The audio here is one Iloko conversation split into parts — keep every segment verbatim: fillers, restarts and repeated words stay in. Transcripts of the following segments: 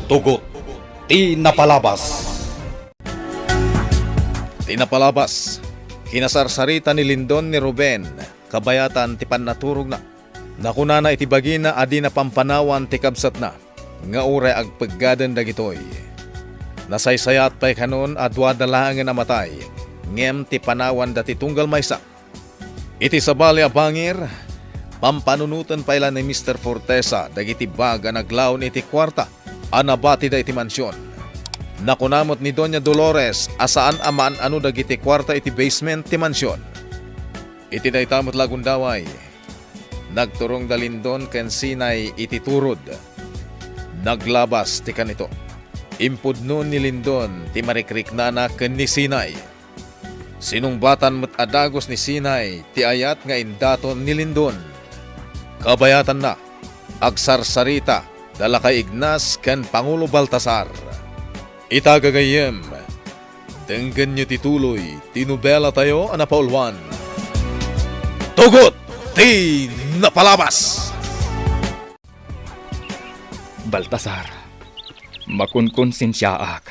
Tugot ti napalabas. Ti napalabas, kinasarsarita ni Lindon ni Ruben, kabayatan ti pannaturogna. Nakunana iti bagina a dina pampanawan ti kabsatna, nga uray agpeggaden dagitoy. Nasaysayat pay kanon a duada laengen a matay, ngem ti panawanda ti tunggal maysa. Iti sabali a bangir, pampanunoten pay la ni Mister Fortesa dagiti bag a naglaon iti kuarta a nabatida iti mansion. Nakuna met ni Doña Dolores a saan a maan-ano dagiti kuarta iti basement ti mansion. Iti dayta met la gundaway, nagturong da Lindon ken Sinay iti turod. Naglabas ti kanito. Impudno ni Lindon ti marikriknana ken ni Sinay. Sinungbatan met a dagus ni Sinay ti ayat nga indaton ni Lindon. Kabayatanna, agsarsarita da Lakay Ignas ken Pangulo Baltasar. Ita gagayyem, denggenyo ti tuloy ti nobelatayo a napauluan, Tugot ti Napalabas. Baltasar, makunkonsensiaak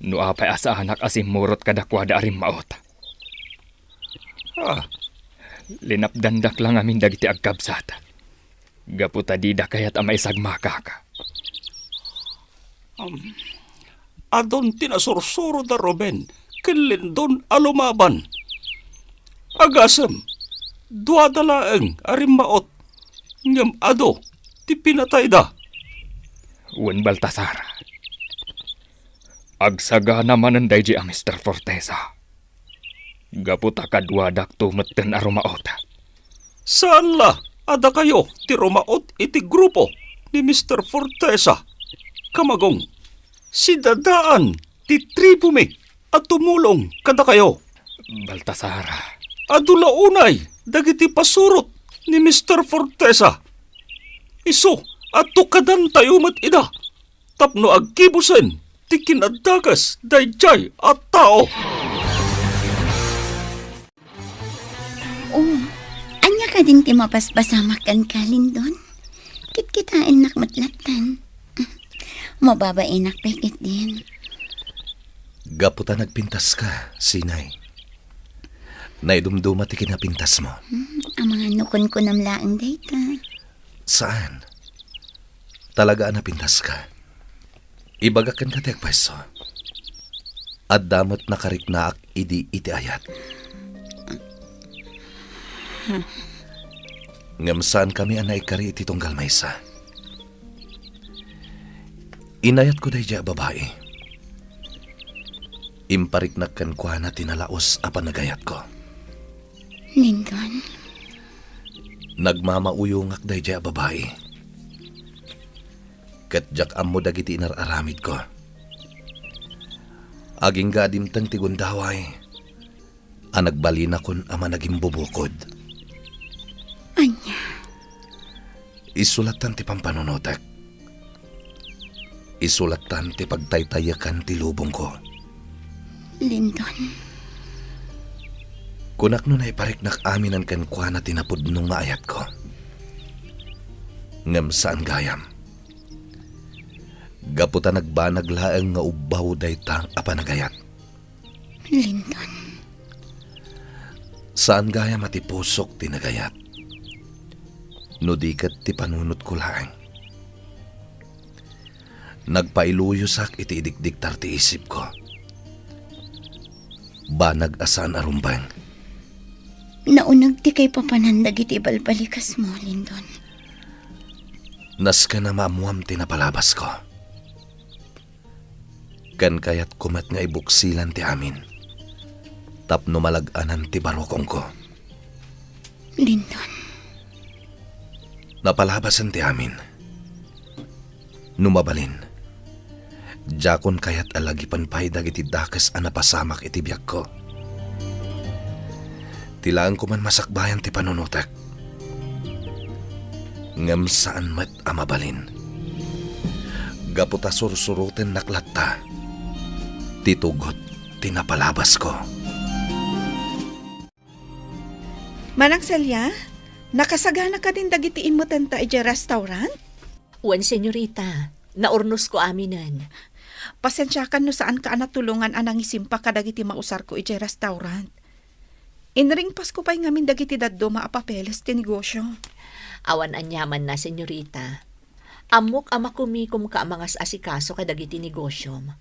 no apay a saanak a simmurot kadakuada a rimmaot. Ah. Linapdandak la ngamin dagiti agkabsat, gapu ta dida kayat a maisagmakak. Um, adun ti nasursuro da Ruben ken Lindon a lumaban. Agasem, duada laeng a rimmaot, ngem adu ti pinatayda. Wen, Baltasar, agsagana manen daydi a Mister Fortesa. Gapu ta kaduadakto metten a rumaot. Saan la a dakayo ti rumaot iti grupo ni Mister Fortesa? Kamagong, sidadaan ti tribumi a tumulong kadakayo. Baltasar. Adu la unay dagiti pasurot ni Mister Fortesa. Isu a tukadantayo met ida tapno aggibusen ti kinadakes daydiay a tao. Oh, ania kadin ti mapaspasamak kenka, Lindon? Kitkitaennak met lattan. Mababainak pay ketdin. Gapu ta nagpintaska, Sinay. Naidumduma ti kinapintasmo. Hmm, amangan no kunkunam laeng dayta. Saan? Talaga a napintaska. Ibagak kenka ti agpayso. Adda met nakariknaak idi iti ayat. Ngem saankami a naikari iti tunggal maysa. Inayatko daydiay a babai. Impariknak kenkuana ti nalaus a panagayatko. Lindon? Nagmamauyongak daydiay a babai. Ket diak ammo dagiti inar-aramidko. Agingga a dimteng ti gundaway a nagbalinakon a managimbubukod. Ania? Isu lattan ti pampanunotek. Isu lattan ti pagtaytayekan ti lubongko. Lindon. Kunak no naipariknak aminen kenkuana ti napudno nga ayatko. Ngem saan gayam. Gapu ta nagbanag laeng nga ubbaw dayta a panagayat. Lindon. Saan gayam a ti pusok ti nagayat, no di ket ti panunotko laeng. Nagpailuyosak iti idikdiktar ti isipko. Banag a saan a rumbeng. Nauneg ti kaipapanan dagiti balbalikasmo, Lindon. Nasken a maammuam ti napalabasko. Ken kayatko met nga ibuksilan ti amin tapno malag-anan ti barukongko. Lindon. Napalabasen ti amin. No mabalin, diakon kayat a lagipen pay dagiti dakes a napasamak iti biagko. Ti laeng koma masakbayan ti panunotek. Ngem saan met a mabalin. Gapu ta sursurotennak latta ti tugot ti napalabasko. Manang Celia, nakasagana kadin dagiti immetenta idiay restaurant? Wen, senyorita. Naurnosko aminen. Pasensiakan no saanka a natulongan a nangisimpa kadagiti mausarko idiay restaurant. Inringpasko pay ngamin dagiti dadduma a papeles ti negosio. Awan aniamanna, senyorita. Ammok a makumikomka a mangas-asikaso kadagiti negosiom.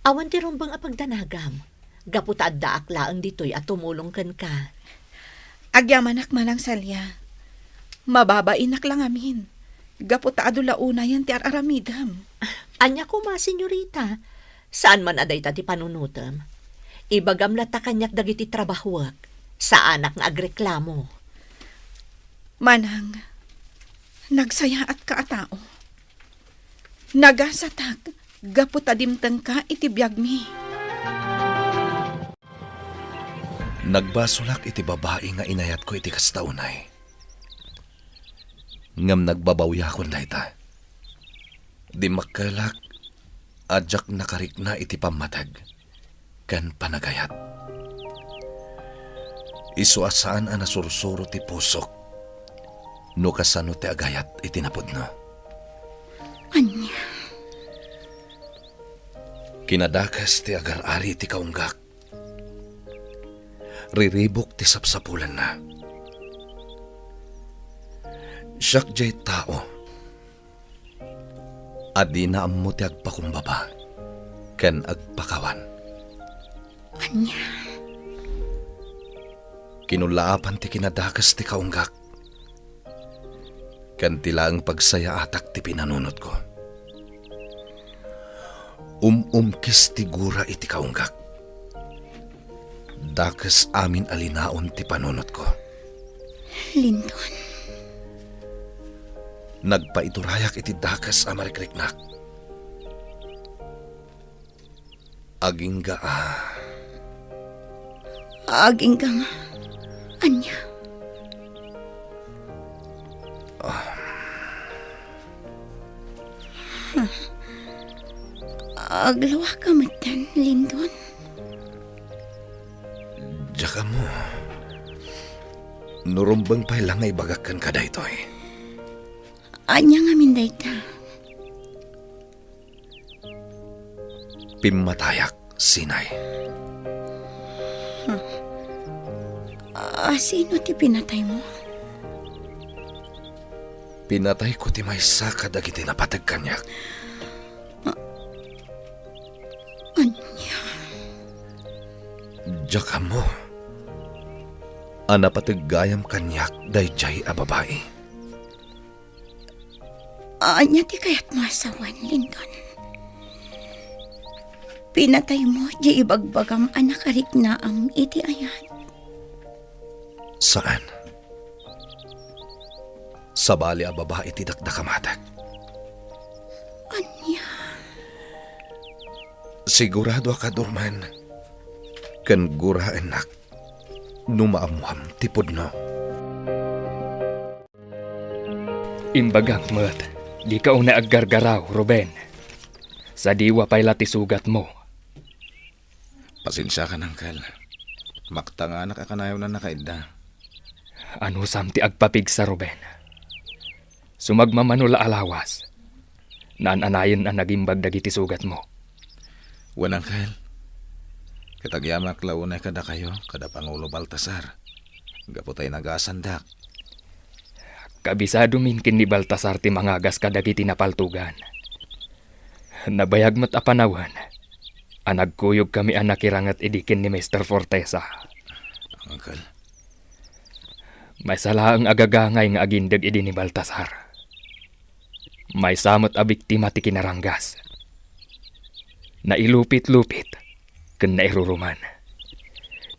Awan ti rumbeng a pagdanagam, gapu ta addaak laeng ditoy a tumulong kenka. Agyamanak, Manang Celia. Mababainak la ngamin, gapu ta adu la unayen ti ar-aramidem. Ania koma, senyorita? Saan man a dayta ti panunotem. Ibagam latta kaniak dagiti trabahoek. Saanak nga agreklamo. Manang, nagsayaatka a tao. Nagasatak gapu ta dimtengka iti biagmi. Nagbasolak iti babai nga inayatko iti kasta unay. Ngem nagbabawiakon dayta. Dimmakkelak a diak nakarikna iti pammateg ken panagayat. Isu a saan a nasursuro ti pusok no kasano ti agayat iti napudno. Ania? Kinadakes ti agar-ari iti kaunggak. Riribuk ti sapsapulanna. Siak diay tao a dina ammo ti agpakumbaba ken agpakawan. Ania? Kinullaapan ti kinadakes ti kaunggak ken ti laeng pagsayaatak ti pinanunotko. Um-umkis ti gura iti kaunggak. Dakes amin a linaon ti panunotko. Lindon. Nagpaiturayak iti dakes a marikriknak. Agingga a. Agingga nga. Ania? Ah. Huh. Agluaka metten, Lindon. Diak ammo. No rumbeng pay la nga ibagak kenka daytoy. Ania ngamin dayta? Pimmatayak, Sinay. Huh. A, sino ti pinataymo? Pinatayko ti maysa kadagiti napateg kaniak. A-, ania? Diak ammo a napateg gayam kaniak daydiay a babai. Ania ti kayatmo a sawen, Lindon? Pinataymo diay ibagbagam a nakariknaam iti ayat? Saan. Sabali a babai ti dakdakamatek. Ania? Siguradoak a durman ken guraennak no maammuam ti pudno. Imbagak met, dika unay aggargaraw, Ruben. Sadiwa pay la ti sugatmo. Pasensiakan, Angkel. Maktanganak a kanayon a nakaidda. Anusam ti agpapigsa, Ruben? Sumagmamano la a lawas. Naan-anayen a nagimbag dagiti sugatmo. Wen, Angkel. Ket agyamanak la unay kadakayo, kada Pangulo Baltasar. Gapu ta inagasandak. Kabisadomin ken ni Baltasar ti mangagas kadagiti napaltogan. Nabayag met a panawen a nagkuyogkami a nakiranget idi ken ni Mister Fortesa. Angkel. Maysa laeng a gagangay nga agindeg idi ni Baltasar. Maysa met a biktima ti kinaranggas. Nailupit-lupit ken nairuruman.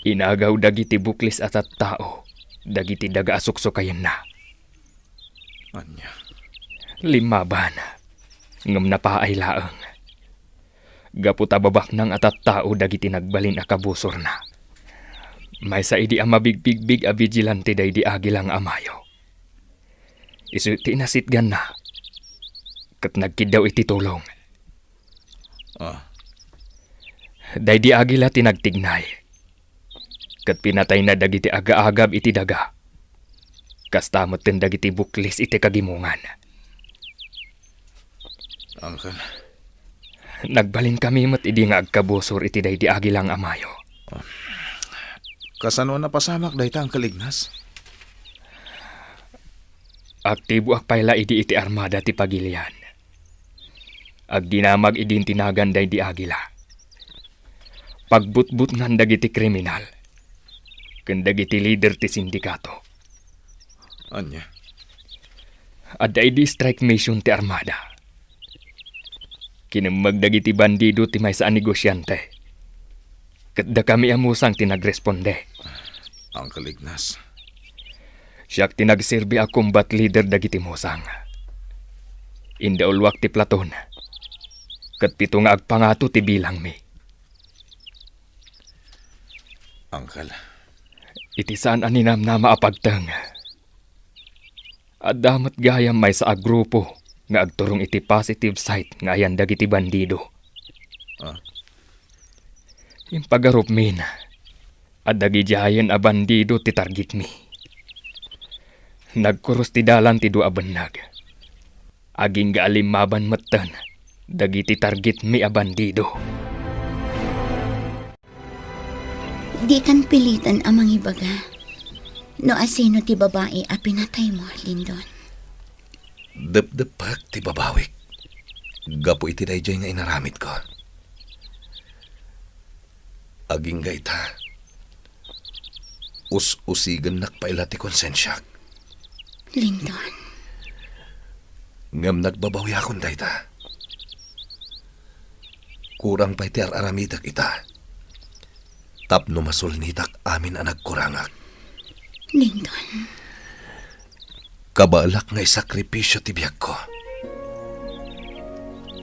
Inagaw dagiti buklis a tattao dagiti daga a suksukayenna. Ania? Limmaban, ngem napaay laeng. Gapu ta babaknang a tattao dagiti nagbalin a kabusorna. Maysa idi a mabigbigbig a bigilante daydi Agila nga Amayo. Isu ti inasitganna, ket nagkiddaw iti tulong. Ah. Daydi Agila ti nagtignay, ket pinatayna dagiti agaagab iti daga. Kasta metten dagiti buklis iti kagimongan. Uncle. Nagbalinkami met idi nga agkabusor iti daydi Aguila nga amayo. Kasano a napasamak dayta, Uncle Ignas? Aktiboak pay la idi iti armada ti pagilian. Agdinamag idin ti nagan daydi Aguila. Pagbutbutngan dagiti kriminal ken dagiti lider ti sindikato. Ania? Adda idi strike mission ti armada. Kinemmeg dagiti bandido ti maysa a negosiante. Ket dakami a musang ti nagresponde. Uncle Ignas. Siak ti nagserbi a combat leader dagiti musang. Indaulwak ti platon. Ket pito nga agpangato ti bilangmi. Uncle. Iti saan a ninamnama a pagteng, adda met gayam maysa a grupo nga agturong iti positive side nga ayan dagiti bandido. Ah. Impagarupmin, adda gidiayen a bandido ti targetmi. Nagkurus ti dalan ti dua a bennag. Agingga a limmaban metten dagiti targetmi a bandido. Dikan piliten a mangibaga no asino ti babai a pinataymo, Lindon. Depdepek ti babawik gapu iti daydiay nga inaramidko. Agingga ita, us-usigennak pay la ti konsensiak. Lindon. Ngem nagbabawiakon dayta. Kurang pay ti ar-aramidek ita tapno masulnitak amin a nagkurangak. Lindon. Kabaelak nga isakripisio ti biagko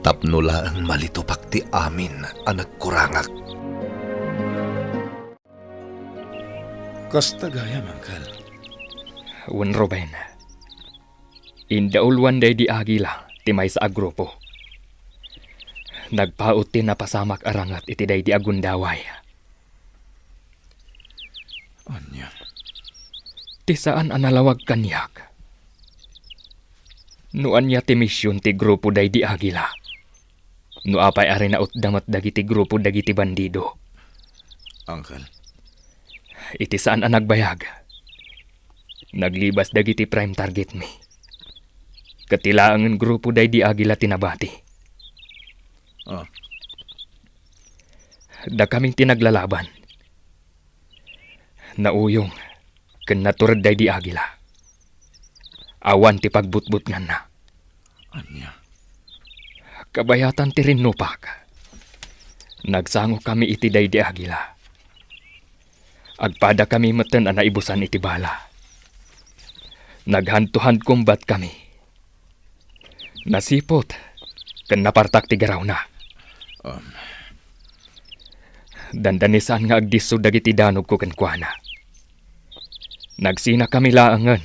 tapno laeng malitupak ti amin a nagkurangak. Kasta gayam, Uncle. Wen, Ruben. Indauluan daydi Aguila ti maysa a grupo. Nagpaut ti napasamak a ranget iti daydi a gundaway. Ania? Ti saan a nalawag kaniak. No ania ti mision ti grupo daydi Aguila? No apay a rinautda met dagiti grupo dagiti bandido? Uncle. Iti saan a nagbayag, naglibas dagiti prime targetmi. Ket ti laengen grupo daydi Aguila ti nabati. Ah. Dakami ti naglalaban. Nauyong ken natured daydi Aguila. Awan ti pagbutbutnganna. Ania? Kabayatan ti rinnupak. Nagsangokami iti daydi Aguila. Agpadakami metten a naibusan iti bala. Naghantohan combat kami. Nasiput ken napartak ti garawna. Um. Dandani saan nga agdisso dagiti danogko kenkuana. Nagsinakami laengen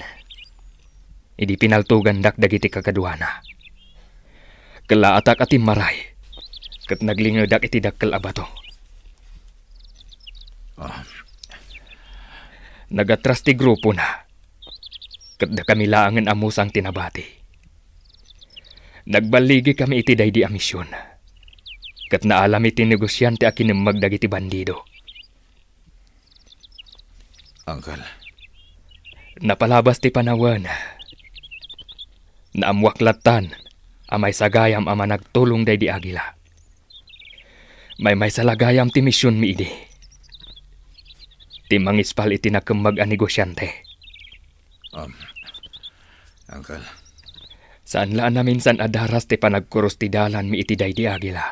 idi pinaltogandak dagiti kakaduana. Kellaatak a timmaray ket naglingedak iti dakkel a bato. Ah. Nagatras ti grupona. Ket dakami laengen a musang ti nabati. Nagballigikami iti daydi a mision. Ket naalami ti negosiante a kinemmeg dagiti bandido. Uncle. Napalabas ti panawen. Naammuak lattan a maysa gayam a managtulong daydi Aguila. Maymaysa la gayam ti misionmi idi. Ti mangispal iti nakemmeg a negosiante. Um, Uncle. Saan la a naminsan a daras ti panagkurus ti dalanmi iti daydi Aguila.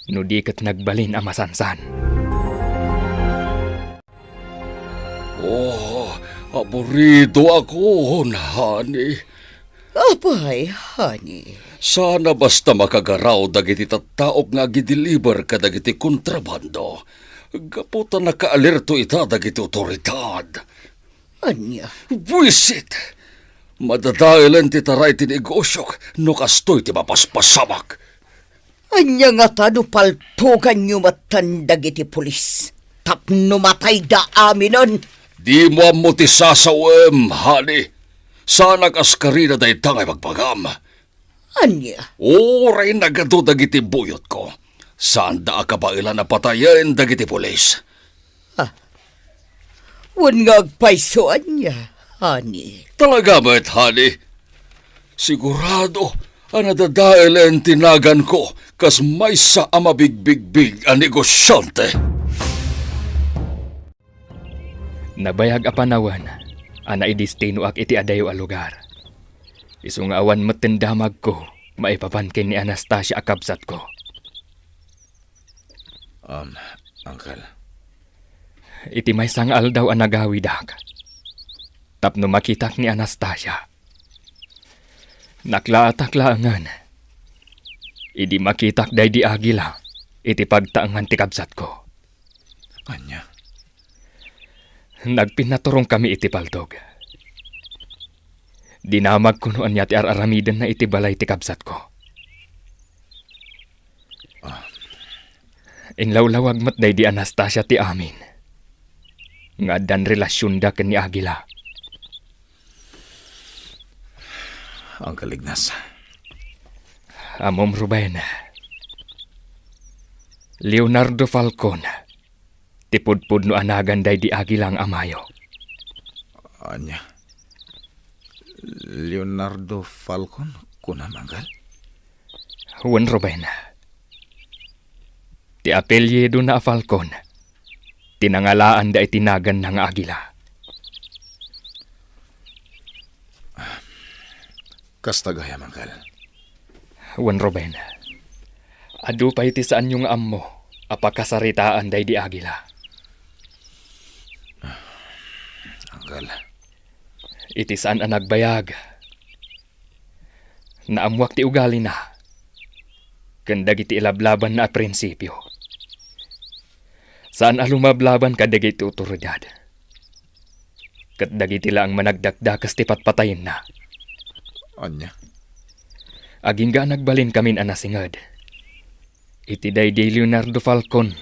No di ket nagbalin a masansan. Oh, aburido akon, honey. Apay, honey? Sana basta makagaraw dagiti tattaok nga agideliver kadagiti kontrabando. Gapu ta nakaalerto ita dagiti otoridad. Ania? Buisit! Madadaelen ti taray ti negosiok no kastoy ti mapaspasamak. Ania ngata no paltuganyo metten dagiti pulis tapno matayda aminen? Dimo ammo ti sasawem, honey. Saanak a askarina dayta nga ibagbagam. Ania? Uray nagadu dagiti buyotko. Saanda a kabaelan a patayen dagiti pulis. Ah, wen nga agpayso ania, honey? Talaga met, honey. Sigurado a nadadaelen ti naganko kas maysa a mabigbigbig a negosiante. Nabayag a panawen a naidestinoak iti adayo a lugar. Isu nga awan metten damagko maipapan ken ni Anastasia a kabsatko. Um, Uncle. Iti maysa nga aldaw a nagawidak, tapno makitak ni Anastasia. Naklaatak laengen idi makitak daydi Agila iti pagtaengan ti kabsatko. Ania? Nagpinnaturongkami iti paltog. Dinamagko no ania ti ar-aramidenna iti balay ti kabsatko. Ah. Inlawlawag met daydi Anastasia ti amin nga addan relasionda ken ni Agila. Uncle Ignas. Ammom, Ruben. Leonardo Falcon ti pudpudno a nagan daydi Agila nga amayo. Ania? Leonardo Falcon, kunam, Uncle? Wen, Ruben. Ti apelyidona a Falcon ti nangalaanda iti naganna nga Agila. Kasta gayam, Uncle. Wen, Ruben, adu pay ti saanyo nga ammo a pakasaritaan daydi Agila. Uncle. Iti saan a nagbayag, naammoak ti ugalina ken dagiti ilablabanna a prinsipio. Saan a lumablaban kadagiti awtoridad ket dagiti laeng managdakdakes ti patpatayenna. Ania? Agingga a nagbalinkamin a nasinged iti daydi Leonardo Falcon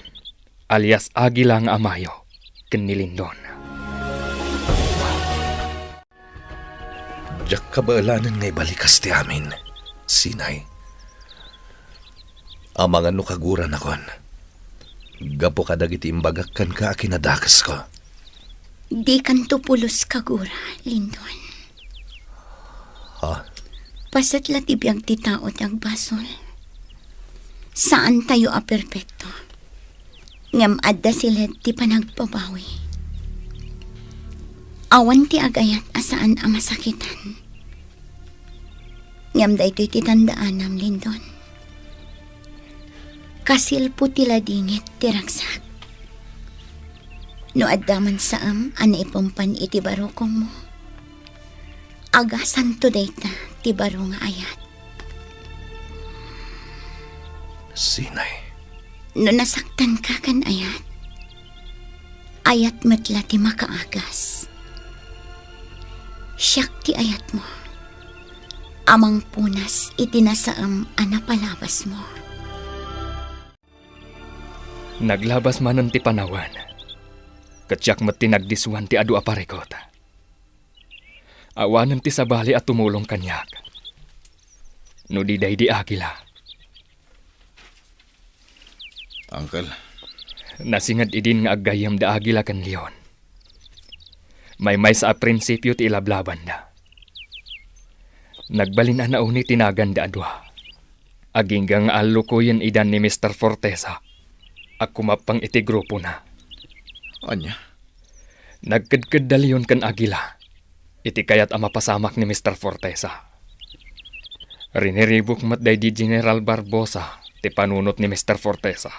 alias Agila nga amayo ken ni Lindon. Diak kabaelanen nga ibalikas ti amin, Sinay. Amangan no kaguranakon gapu kadagiti imbagak kenka a kinadakesko. Dikanto pulos kagura, Lindon. Ha? Paset la ti biag ti tao ti agbasol. Saantayo a perpekto. Ngem adda siled ti panagbabawi. Awan ti agayat a saan a masakitan. Ngem daytoy ti tandaanam, Lindon. Kasilpo ti ladingit ti ragsak. No adda man saem a naipumpan iti barukongmo, agasanto dayta ti baro nga ayat. Sinay? No nasaktanka ken ayat, ayat met la ti makaagas. Siak ti ayatmo a mangpunas iti nasaem a napalabasmo. Naglabas manen ti panawen, ket siak met ti nagdisuan ti adu a parikut. Awanen ti sabali a tumulong kaniak no di daydi Agila. Uncle. Nasinged idin nga aggayyem da Agila ken Leon. Maymaysa a prinsipio ti ilablabanda. Nagbalin a nauni ti naganda a dua. Agingga nga allukoyen idan ni Mister Fortesa a kumappang iti grupona. Ania? Nagkedkedda Leon ken Agila iti kayat a mapasamak ni Mister Fortesa. Riniribuk met daydi General Barbosa ti panunot ni Mister Fortesa.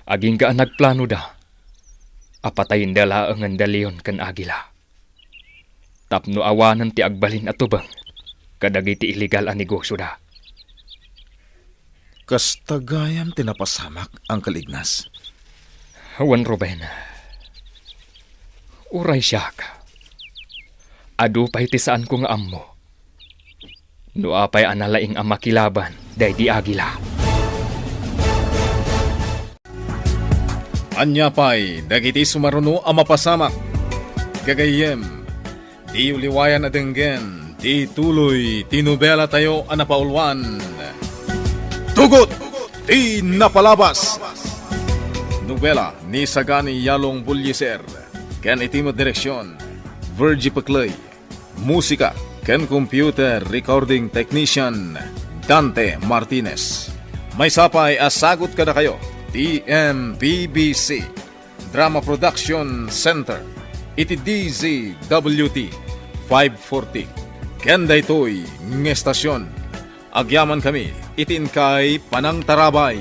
Agingga a nagplanoda a patayenda laengen da Leon ken Agila tapno awanen ti agbalin a tubeng kadagiti illegal a negosioda. Kasta gayam ti napasamak, Uncle Ignas? Wen, Ruben. Uray siak, adu pay ti saanko nga ammo no apay a nalaing a makilaban daydi Agila. Ania pay dagiti sumaruno a mapasamak? Gagayyem, diyo liwayan a denggen Ti tuloy ti nobela tayo a napauluan, Tugot ti Napalabas. Nobela ni Sagani Yalong Bulliser, ken iti met direksion, Virgie Pecley. Musika ken computer recording technician, Dante Martinez. Maysa pay a sagut kadakayo ti M P B C Drama Production Center iti D Z W T five forty. Ken daytoy nga estasion, agyamankami iti inkay panangtarabay.